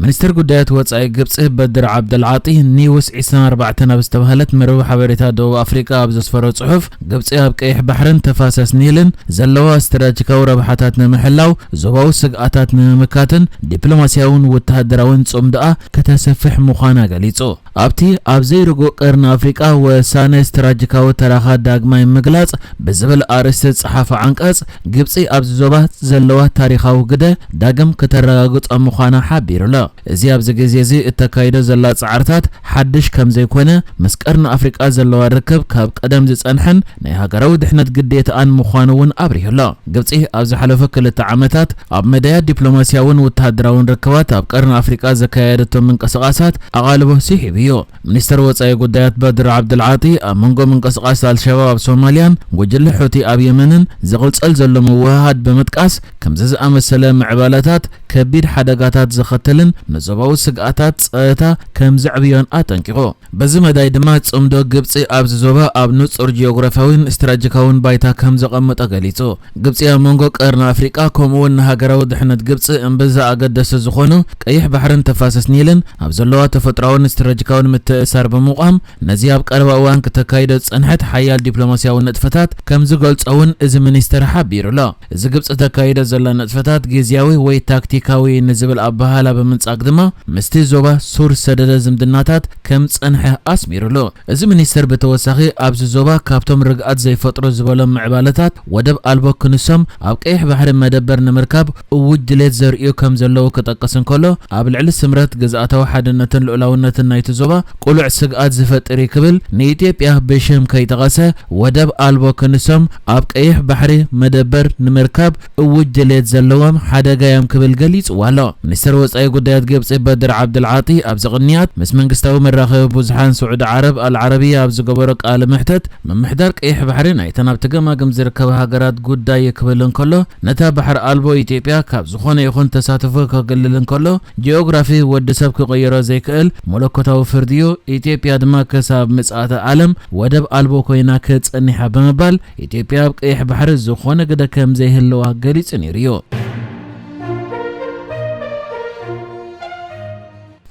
ሚኒስትር ጉዳያት ወጻኢ ግብጺ በድር ዓብደልዓጢ ኒውስ ዒስራን ኣርባዕተን ኣብ ዝተባህለት መርበብ ሓበሬታ ደቡብ ኣፍሪቃ ኣብ ዘስፈሮ ጽሑፍ፣ ግብጺ ኣብ ቀይሕ ባሕርን ተፋሰስ ኒልን ዘለዋ ስትራቴጂካዊ ረብሓታት ንምሕላው፣ ዞባዊ ስግኣታት ንምምካትን ዲፕሎማስያውን ወተሃደራውን ጽምዶኣ ከተስፍሕ ምዃና ገሊጹ። ኣብቲ ኣብ ዘይርጉእ ቀርኒ ኣፍሪቃ ወሳነ ስትራቴጂካዊ ተራኻ ዳግማይ ምግላጽ ብዝብል ኣርእስቲ ዝጸሓፎ ዓንቀጽ፣ ግብጺ ኣብዚ ዞባ ዘለዋ ታሪኻዊ ግደ ዳግም ከተረጋግጾ ምዃና ሓቢሩ'ሎ። እዚ ኣብዚ ግዜ እዚ እተካይዶ ዘላ ጻዕርታት ሓድሽ ከም ዘይኮነ፣ ምስ ቀርኒ ኣፍሪቃ ዘለዋ ርክብ ካብ ቀደም ዝጸንሐን ናይ ሃገራዊ ድሕነት ግዴታኣን ምዃኑ እውን ኣብሪሁ'ሎ። ግብጺ ኣብ ዝሓለፉ ክልተ ዓመታት ኣብ መዳያ ዲፕሎማስያውን ወተሃደራውን ርክባት ኣብ ቀርኒ ኣፍሪቃ ዘካየደቶ ምንቅስቓሳት ኣቓልቦ ስሒቡ እዩ። ሚኒስተር ወጻኢ ጉዳያት በድር ዓብድልዓጢ ኣብ መንጎ ምንቅስቓስ ኣልሸባብ ኣብ ሶማልያን ጉጅለ ሑቲ ኣብ የመንን ዝቕጸል ዘሎ ምውህሃድ ብምጥቃስ፣ ከምዚ ዝኣመሰለ ምዕባለታት ከቢድ ሓደጋታት ዘኸትልን ንዞባዊ ስግኣታት ጸጥታ ከም ዘዕብዮን ኣጠንቂቑ። በዚ መዳይ ድማ ጽምዶ ግብጺ ኣብዚ ዞባ ኣብ ንጹር ጂኦግራፊያዊን ስትራቴጂካዊን ባይታ ከም ዘቐመጦ ገሊጹ። ግብጺ ኣብ መንጎ ቀርኒ ኣፍሪቃ ከምኡ እውን ንሃገራዊ ድሕነት ግብጺ እምብዛ ኣገደስቲ ዝኾኑ ቀይሕ ባሕርን ተፋሰስ ኒልን ኣብ ዘለዋ ተፈጥሮኣውን ስትራቴጂካውን ምትእስሳር ብምቋም፣ ነዚ ኣብ ቀረባ እዋን ክተካይዶ ዝጸንሐት ሓያል ዲፕሎማስያዊ ንጥፈታት ከም ዝገልጾ እውን እዚ ሚኒስተር ሓቢሩ'ሎ። እዚ ግብጺ ተካይዶ ዘላ ንጥፈታት ግዝያዊ ወይ ታክቲካዊ ንዝብል ኣበሃህላ ብምንጻግ ድማ፣ ምስቲ ዞባ ሱር ሰደደ ዝምድናታት ከም ጸንሐ ኣስሚሩ'ሎ። እዚ ሚኒስተር ብተወሳኺ፣ ኣብዚ ዞባ ካብቶም ርግኣት ዘይፈጥሩ ዝበሎም ምዕባለታት፣ ወደብ ኣልቦ ክንሶም ኣብ ቀይሕ ባሕሪ መደበር ንምርካብ እዉጅ ድሌት ዘርእዩ ከም ዘለዉ ክጠቅስ እንከሎ፣ ኣብ ልዕሊ ስምረት ግዝኣታዊ ሓድነትን ልኡላውነትን ናይቲ ዞባ ቅሉዕ ስግኣት ዝፈጥር እዩ ክብል፣ ንኢትዮጵያ ብሽም ከይጠቐሰ፣ ወደብ ኣልቦ ክንሶም ኣብ ቀይሕ ባሕሪ መደበር ንምርካብ እዉጅ ድሌት ዘለዎም ሓደጋ እዮም ክብል ገሊጽዋ ኣሎ። ሚኒስተር ወጻኢ ጉዳያት ግብጺ በድር ዓብድልዓጢ ኣብዚ ቅንያት ምስ መንግስታዊ መራኸቢ ብዙሓን ስዑዲ ዓረብ ኣልዓረብያ ኣብ ዝገበሮ ቃለ መሕተት፣ ምምሕዳር ቀይሕ ባሕሪ ናይተን ኣብቲ ገማግም ዝርከባ ሃገራት ጉዳይ እዩ ክብል እንከሎ፣ ነታ ባሕሪ ኣልቦ ኢትዮጵያ ካብ ዝኾነ ይኹን ተሳትፎ ከግልል እንከሎ፣ ጂኦግራፊ ወዲ ሰብ ክቕይሮ ዘይክእል መለኮታዊ ፍርዲ እዩ። ኢትዮጵያ ድማ ክሳብ ምጽኣተ ዓለም ወደብ ኣልቦ ኮይና ክጸኒሓ ብምባል፣ ኢትዮጵያ ኣብ ቀይሕ ባሕሪ ዝኾነ ግደ ከም ዘይህልዋ ገሊጹ ነይሩ እዩ።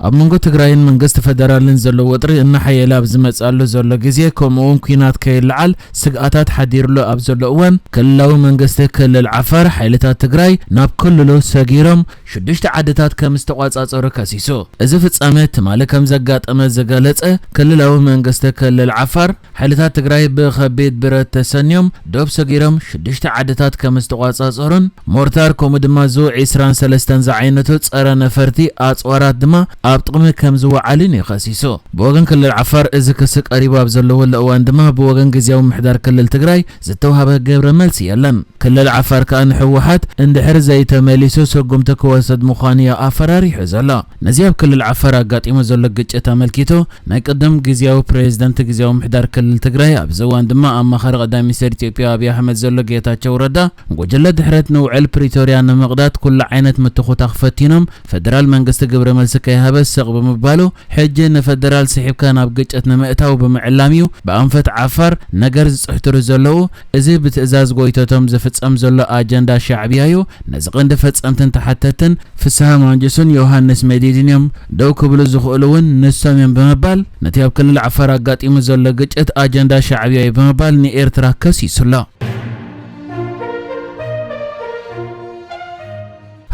ኣብ መንጎ ትግራይን መንግስቲ ፈደራልን ዘሎ ወጥሪ እናሓየለ ኣብ ዝመጽኣሉ ዘሎ ግዜ፣ ከምኡ'ውን ኲናት ከይለዓል ስግኣታት ሓዲሩሉ ኣብ ዘሎ እዋን፣ ክልላዊ መንግስቲ ክልል ዓፋር ሓይልታት ትግራይ ናብ ክልሉ ሰጊሮም ሽዱሽተ ዓድታት ከም ዝተቋጻጸሩ ከሲሱ። እዚ ፍጻመ ትማሊ ከም ዘጋጠመ ዝገለጸ ክልላዊ መንግስቲ ክልል ዓፋር፣ ሓይልታት ትግራይ ብኸቢድ ብረት ተሰንዮም ዶብ ሰጊሮም ሽዱሽተ ዓድታት ከም ዝተቋጻጸሩን፣ ሞርታር ከምኡ ድማ ዙ ዒስራን ሰለስተን ዝዓይነቱ ጸረ ነፈርቲ ኣጽዋራት ድማ ኣብ ጥቕሚ ከም ዝወዓሉን እዩ ከሲሱ። ብወገን ክልል ዓፋር እዚ ክሲ ቀሪቡ ኣብ ዘለወሉ እዋን ድማ ብወገን ግዝያዊ ምምሕዳር ክልል ትግራይ ዝተውሃበ ግብረ መልሲ የለን። ክልል ዓፋር ከኣ ንህወሓት እንድሕር ዘይተመሊሱ ስጉምቲ ክወስድ ምዃኑ እዩ ኣፈራሪሑ ዘሎ። ነዚ ኣብ ክልል ዓፋር ኣጋጢሙ ዘሎ ግጭት ኣመልኪቱ ናይ ቅድም ግዝያዊ ፕሬዝደንት ግዝያዊ ምምሕዳር ክልል ትግራይ ኣብዚ እዋን ድማ ኣማኻሪ ቀዳማይ ሚኒስትር ኢትዮጵያ ኣብይ ኣሕመድ ዘሎ ጌታቸው ረዳ ጉጅለ ድሕረት ንውዕል ፕሪቶርያ ንምቕዳድ ኩሉ ዓይነት ምትኹታኽ ፈቲኖም ፈደራል መንግስቲ ግብረ መልሲ ከይሃበ ስቕ ብምባሉ ሕጂ ንፈደራል ስሒብካ ናብ ግጭት ንምእታው ብምዕላም እዩ ብኣንፈት ዓፋር ነገር ዝጽሕትሩ ዘለዉ። እዚ ብትእዛዝ ጎይቶቶም ዝፍጸም ዘሎ ኣጀንዳ ሻዕብያ እዩ። ነዚ ቀንዲ ፈጸምትን ተሓተትን ፍስሃ ማንጁስን ዮሃንስ መዲድን እዮም። ደው ክብሉ ዝኽእሉ እውን ንሶም እዮም ብምባል ነቲ ኣብ ክልል ዓፋር ኣጋጢሙ ዘሎ ግጭት ኣጀንዳ ሻዕብያ እዩ ብምባል ንኤርትራ ከሲሱ ኣሎ።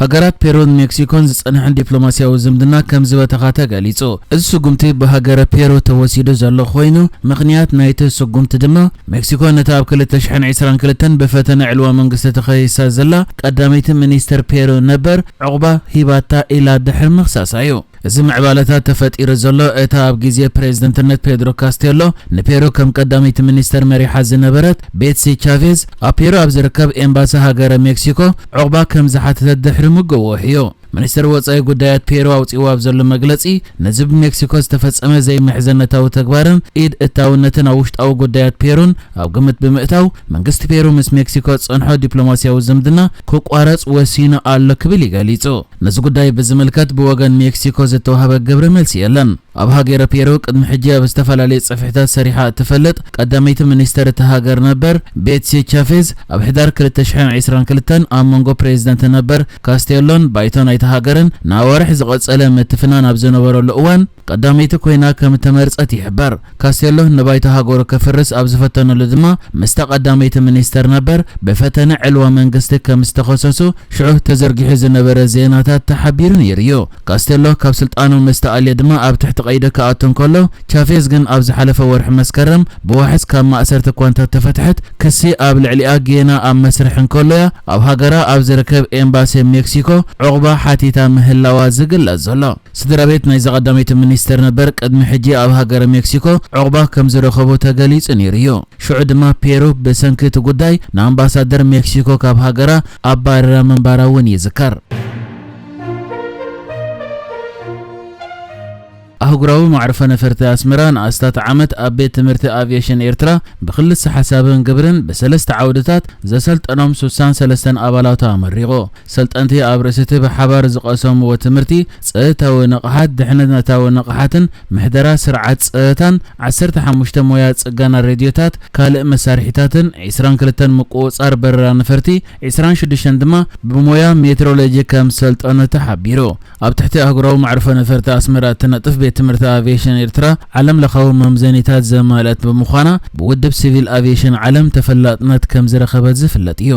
ሃገራት ፔሩን ሜክሲኮን ዝጸንሐን ዲፕሎማስያዊ ዝምድና ከም ዝበተኻ ተገሊጹ። እዚ ስጉምቲ ብሃገረ ፔሩ ተወሲዱ ዘሎ ኮይኑ፣ ምኽንያት ናይቲ ስጉምቲ ድማ ሜክሲኮ ነቲ ኣብ ክልተ ሽሕን ዕስራን ክልተን ብፈተነ ዕልዋ መንግስቲ ተኸሲሳ ዘላ ቀዳመይቲ ሚኒስተር ፔሩ ነበር ዑቕባ ሂባታ ኢላ ድሕሪ ምኽሳሳ እዩ። እዚ ምዕባለታት ተፈጢሩ ዘሎ እታ ኣብ ግዜ ፕሬዝደንትነት ፔድሮ ካስቴሎ ንፔሩ ከም ቀዳመይቲ ሚኒስተር መሪሓ ዝነበረት ቤትሲ ቻቬዝ ኣብ ፔሩ ኣብ ዝርከብ ኤምባሲ ሃገረ ሜክሲኮ ዑቕባ ከም ዝሓተተት ድሕሪ ምግውሑ እዩ። ሚኒስተር ወጻኢ ጉዳያት ፔሩ ኣውጺእዎ ኣብ ዘሎ መግለጺ፣ ነዚ ብሜክሲኮ ዝተፈጸመ ዘይምሕዘነታዊ ተግባርን ኢድ እታውነትን ኣብ ውሽጣዊ ጉዳያት ፔሩን ኣብ ግምት ብምእታው፣ መንግስቲ ፔሩ ምስ ሜክሲኮ ዝጸንሖ ዲፕሎማስያዊ ዝምድና ክቋረጽ ወሲኑ ኣሎ ክብል እዩ ገሊጹ። ነዚ ጉዳይ ብዝምልከት ብወገን ሜክሲኮ ዝተዋህበ ግብረ መልሲ የለን። ኣብ ሃገረ ፔሩ ቅድሚ ሕጂ ኣብ ዝተፈላለዩ ጽፍሕታት ሰሪሓ እትፈልጥ ቀዳመይቲ ሚኒስተር እታ ሃገር ነበር ቤትሲ ቻፌዝ፣ ኣብ ሕዳር ክልተ ሽሕን ዕስራን ክልተን ኣብ መንጎ ፕሬዝደንት ነበር ካስቴሎን ባይቶ ናይ እታ ሃገርን ንኣዋርሕ ዝቐጸለ ምትፍናን ኣብ ዝነበረሉ እዋን ቀዳመይቲ ኮይና ከም እተመርጸት ይሕበር። ካስቴሎ ንባይቶ ሃገሩ ከፍርስ ኣብ ዝፈተነሉ ድማ ምስታ ቀዳመይቲ ሚኒስተር ነበር ብፈተነ ዕልዋ መንግስቲ ከም ዝተኸሰሱ ሽዑ ተዘርጊሑ ዝነበረ ዜናታት ተሓቢሩ ነይሩ እዩ። ካስቴሎ ካብ ስልጣኑ ምስ ተኣልየ ድማ ኣብ ትሕቲ ቀይዲ ክኣቱ እንከሎ፣ ቻቬዝ ግን ኣብ ዝሓለፈ ወርሒ መስከረም ብዋሕስ ካብ ማእሰርቲ እኳ እንተተፈትሐት፣ ክሲ ኣብ ልዕሊኣ ጌና ኣብ መስርሕ እንከሎ እያ ኣብ ሃገራ ኣብ ዝርከብ ኤምባሲ ሜክሲኮ ዑቕባ ሓቲታ ምህላዋ ዝግለጽ ዘሎ። ስድራ ቤት ናይዛ ቀዳመይቲ ሚኒስተር ነበር ቅድሚ ሕጂ ኣብ ሃገረ ሜክሲኮ ዑቕባ ከም ዝረኸቡ ተገሊጹ ነይሩ እዩ። ሽዑ ድማ ፔሩ ብሰንኪ እቲ ጉዳይ ንኣምባሳደር ሜክሲኮ ካብ ሃገራ ኣባረራ ምንባራ እውን ይዝከር። ኣህጉራዊ መዕርፎ ነፈርቲ ኣስመራ ንኣስታት ዓመት ኣብ ቤት ትምህርቲ ኣቪየሽን ኤርትራ ብክልሰ ሓሳብን ግብርን ብሰለስተ ዓውድታት ዘሰልጠኖም ስሳን ሰለስተን ኣባላቱ ኣመሪቑ። ሰልጠንቲ ኣብ ርእሲ እቲ ብሓባር ዝቐሰምዎ ትምህርቲ ጸጥታዊ ንቕሓት፣ ድሕነታዊ ንቕሓትን ምሕደራ ስርዓት ጸጥታን፣ ዓሰርተ ሓሙሽተ ሞያ ጽገና ሬድዮታት፣ ካልእ መሳርሒታትን፣ ዕስራን ክልተን ምቁጽጻር በረራ ነፈርቲ፣ ዕስራን ሽዱሽተን ድማ ብሞያ ሜትሮሎጂ ከም ዝሰልጠኑ ተሓቢሩ። ኣብ ትሕቲ ኣህጉራዊ መዕርፎ ነፈርቲ ኣስመራ እትነጥፍ ቤት ትምህርቲ ኣቪየሽን ኤርትራ ዓለም ለኻዊ መምዘኒታት ዘማልአት ብምዃና ብውድብ ሲቪል ኣቪየሽን ዓለም ተፈላጥነት ከም ዝረኸበት ዝፍለጥ እዩ።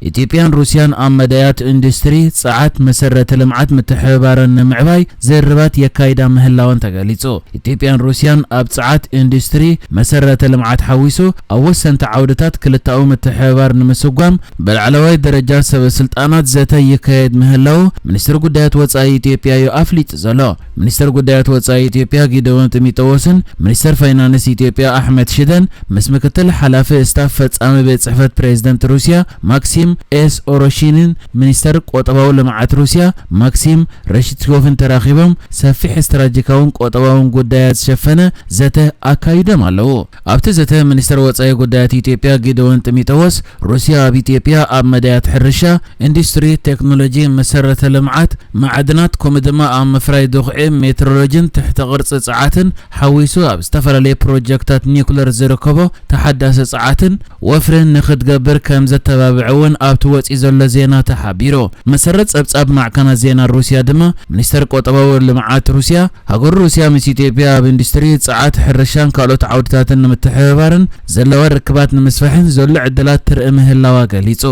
ኢትዮጵያን ሩስያን ኣብ መዳያት ኢንዱስትሪ፣ ጸዓት፣ መሰረተ ልምዓት ምትሕብባረን ንምዕባይ ዝርርባት የካይዳ ምህላወን ተገሊጹ። ኢትዮጵያን ሩስያን ኣብ ጸዓት፣ ኢንዱስትሪ፣ መሰረተ ልምዓት ሓዊሱ ኣብ ወሰንቲ ዓውድታት ክልተኣዊ ምትሕብባር ንምስጓም ብላዕለዋይ ደረጃ ሰበ ስልጣናት ዘተ ይካየድ ምህላው ሚኒስትር ጉዳያት ወጻኢ ኢትዮጵያ እዩ ኣፍሊጡ ዘሎ። ሚኒስትር ጉዳያት ወጻኢ ኢትዮጵያ ጊደዎን ጢሞቴዎስን ሚኒስትር ፋይናንስ ኢትዮጵያ ኣሕመድ ሽደን ምስ ምክትል ሓላፊ ስታፍ ፈጻሚ ቤት ጽሕፈት ፕሬዝደንት ሩስያ ማክሲም ኤስ ኦሮሺንን ሚኒስተር ቆጠባዊ ልምዓት ሩስያ ማክሲም ረሽትኮቭን ተራኺቦም ሰፊሕ ስትራቴጂካውን ቆጠባውን ጉዳያት ዝሸፈነ ዘተ ኣካይዶም ኣለዉ። ኣብቲ ዘተ ሚኒስተር ወጻኢ ጉዳያት ኢትዮጵያ ጊደዎን ጢሞቴዎስ ሩስያ ኣብ ኢትዮጵያ ኣብ መዳያት ሕርሻ፣ ኢንዱስትሪ፣ ቴክኖሎጂ፣ መሰረተ ልምዓት፣ ማዕድናት ከምኡ ድማ ኣብ ምፍራይ ድኹዒ ሜትሮሎጂን ትሕተ ቅርጺ ጸዓትን ሓዊሱ ኣብ ዝተፈላለዩ ፕሮጀክታት ኒውክለር ዝርከቦ ተሓዳሲ ጸዓትን ወፍርን ንክትገብር ከም ዘተባብዐ እውን ኣብቲ ወጺኡ ዘሎ ዜና ተሓቢሩ። መሰረት ጸብጻብ ማዕከናት ዜና ሩስያ ድማ ሚኒስተር ቆጠባዊ ልምዓት ሩስያ ሃገሩ ሩስያ ምስ ኢትዮጵያ ኣብ ኢንዱስትሪ፣ ጸዓት፣ ሕርሻን ካልኦት ዓውድታትን ንምትሕብባርን ዘለዋ ርክባት ንምስፋሕን ዘሎ ዕድላት ትርኢ ምህላዋ ገሊጹ።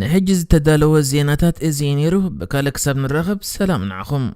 ንሕጂ ዝተዳለወ ዜናታት እዚ እዩ ነይሩ። ብካልእ ክሳብ ንራኸብ ሰላም ንዓኹም።